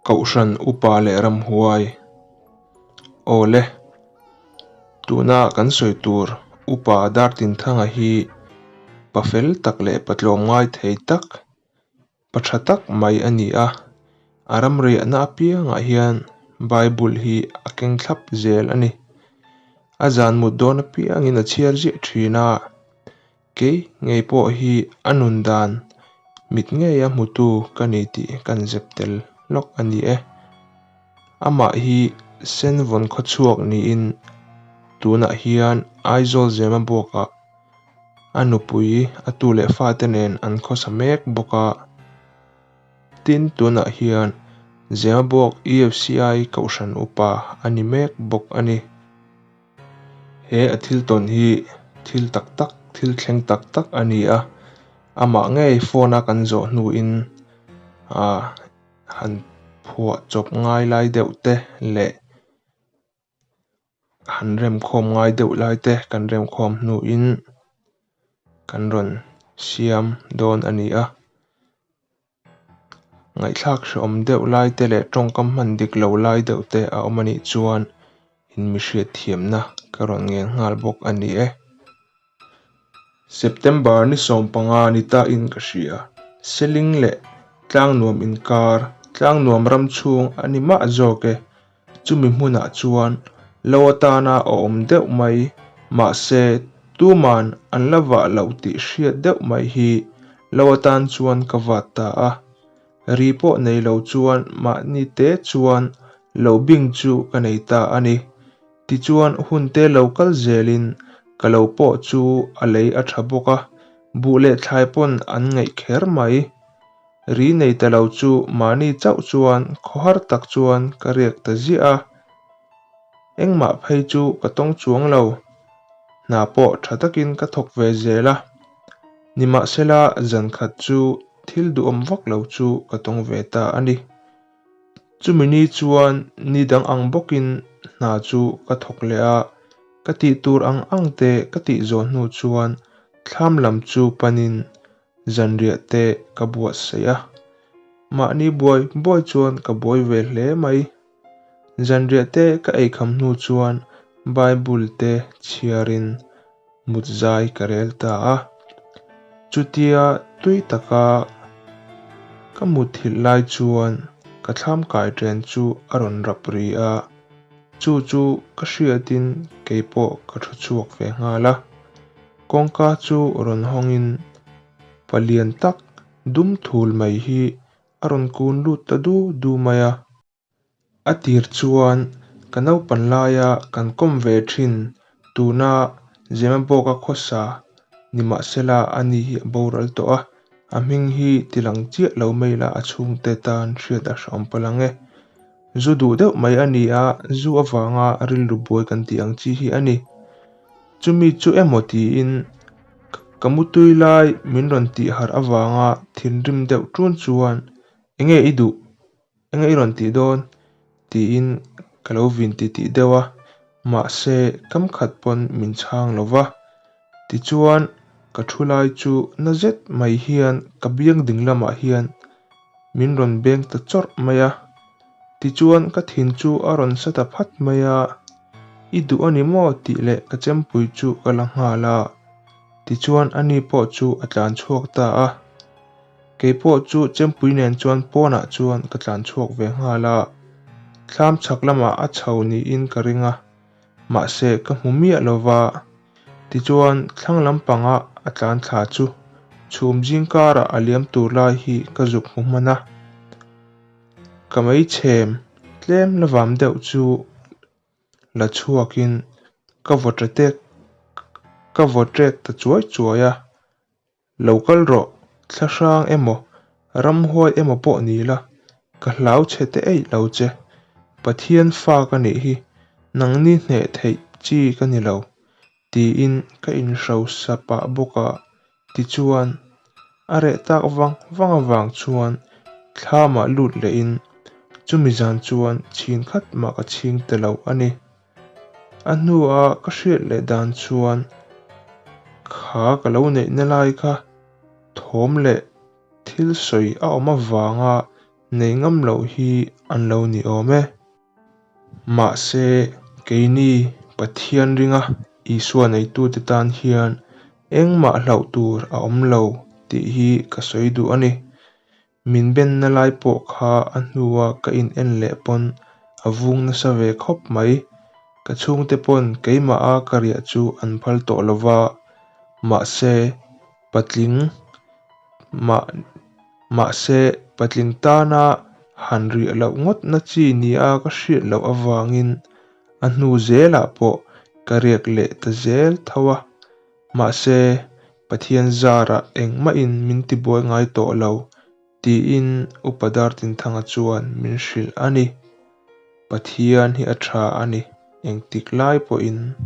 Kohhran Upa leh Ramhuai. Aw le, tuna kan sawi tur Upa Dartinthanga hi pa fel tak leh pa tlawmngai thei tak, pa tha tak mai a ni a. A ramriahna apiangah hian Bible hi a keng thlap zel a ni. A zan mut dawn apiangin a chhiar ziah thin a. Kei ngei pawh hi a nun dan mit ngeia hmutu ka ni tih kan zep tel lawk a ni e. Amah hi Senvawn khawchhuak niin tunah hian Aizawl Zemabawkah a nupui a tu leh fate nen an khawsa mek bawk a. Tin, tunah hian Zemabawk EFCI Kohhran Upa a ni mek bawk a ni. He a thil tawn hi thil tak tak, thil thleng tak tak a ni a, amah ngei phone a kan zawh hnuin ah han phuah chawp ngai lai deuh te leh han remkhawm ngai deuh lai te kan remkhawm hnuin kan rawn siam dawn a ni a. Ngaihthlak hrehawm deuh lai te leh tawngkam hman dik lo lai deuh te a awm a nih chuan in mi hriatthiamna ka rawn ngen nghal bawk a ni e. September ni 15 ni ta in ka hria. Seling leh Tlangnuam inkar, Tlangnuam ram chhung a ni mah zawk e. Chumi hmunah chuan lo atana a awm deuh mai, mahse tuman an la vah loh tih hriat deuh mai hi lo atan chuan ka vat ta a. Ri pawh nei lo chuan mahni te chuan lo bing chu ka nei ta a ni. Tichuan hun te lo kal zelin ka lo pawh chu a lei a tha bawk a, buh leh thlai pawn an ngaih kher mai. Ri nei ta lo chu mahni chauh chuan khawhar tak chuan ka riak ta ziah a, engmah phei chu ka tawng chuang lo. Hna pawh tha takin ka thawk ve zel a, nimahsela zan khat chu thil duhawm vak lo chu ka tawng ve ta a ni. Chumi ni chuan ni dang ang bawkin hna chu ka thawk leh a, ka tih tur ang ang te ka tih zawh hnu chuan thlam lam chu panin Zanriah te ka buatsaih a, mahni buai buai chuan ka buai ve hle mai. Zanriah te ka eikham hnu chuan Bible te chhiarin mut zai ka rel ta a. Chutia tui taka ka mutthilh lai chuan ka thlam kai ṭen chu a rawn rap ri a, chu chu ka hriatin keipawh ka ṭhu chhuak ve nghal a. Kawngka chu rawn hawngin palian tak dum thul mai hi a rawn kun lut ta du du mai a. A tir chuan ka naupan laia kan kawm ve thin tuna Zemabawka khawsa nimahsela ani hi a boral tawh a, a hming hi tilang chiah lo mai la a chhungte tan hriat a hrehawm palh ang e. Zu duh deuh mai a ni a, zu avanga rilru buai kan tih ang chi hi a ni. Chumi chu emaw tiin ka mutui lai min rawn tih harh avanga thinrim deuh ṭun chuan Enge i duh? Enge i rawn tih dawn? tiin ka lo vin titih deuh a, mahse kam khat pawn min chhang lo va. Tichuan ka thu lai chu na zet mai hian ka biang ding lamah hian min rawn beng ta chawrh mai a. Tichuan ka thin chu a rawn sa ta phat mai a, I duh a ni maw tih leh ka chempui chu ka la nghal a. Tichuan ani pawh chu a tlan chhuak ta a. Kei pawh chu chempui nen chuan pawnah chuan ka tlan chhuak ve nghal a. Thlam chhak lamah a chho niin ka ring a, mahse ka hmu miah lo va. Tichuan thlang lampanga a tlan thla chu chhum zing karah a liam tur lai hi ka zuk hmu hman a. Ka meichhem tlem la vam deuh chu la chhuakin ka vaw ta tek ka vaw ṭek ta chuai chuai a, Lo kal rawh, thla hrang emaw, ramhuai emaw pawh ni la, ka hlau chhe te eih lo che. Pathian fa ka nih hi, nangni hneh theih chi ka ni lo, tiin ka inhrosa pah bawk a, tichuan, a reh tak vang vang avang chuan thlamah lut lehin chumi zan chuan chhin khat mah ka chhing ta lo a ni. A hnua ka hriat leh dan chuan kha ka lo neihna lai kha thawm leh thil sawi a awm avanga. nei ngam lo hi an lo ni awm e. Mahse, keini Pathian ringa Isua neitute tan hian engmah hlauh tur a awm lo tih hi ka sawi duh a ni. Min benna lai pawh kha a hnua ka in en leh pawn a vung nasa ve khawp mai. Ka chhungte pawn keimah a ka riah chu an phal tawh lova, mahse patling mah mahse patling tana han riah loh ngawt na chi nia ka hriat loh avangin a hnu zelah pawh ka riak leh ta zel tho a. Mahse, Pathian zarah engmahin min tibuai ngai tawh lo, tiin Upa Dartinthanga chuan min hrilh a ni. Pathian hi a tha a ni, engtik lai pawhin.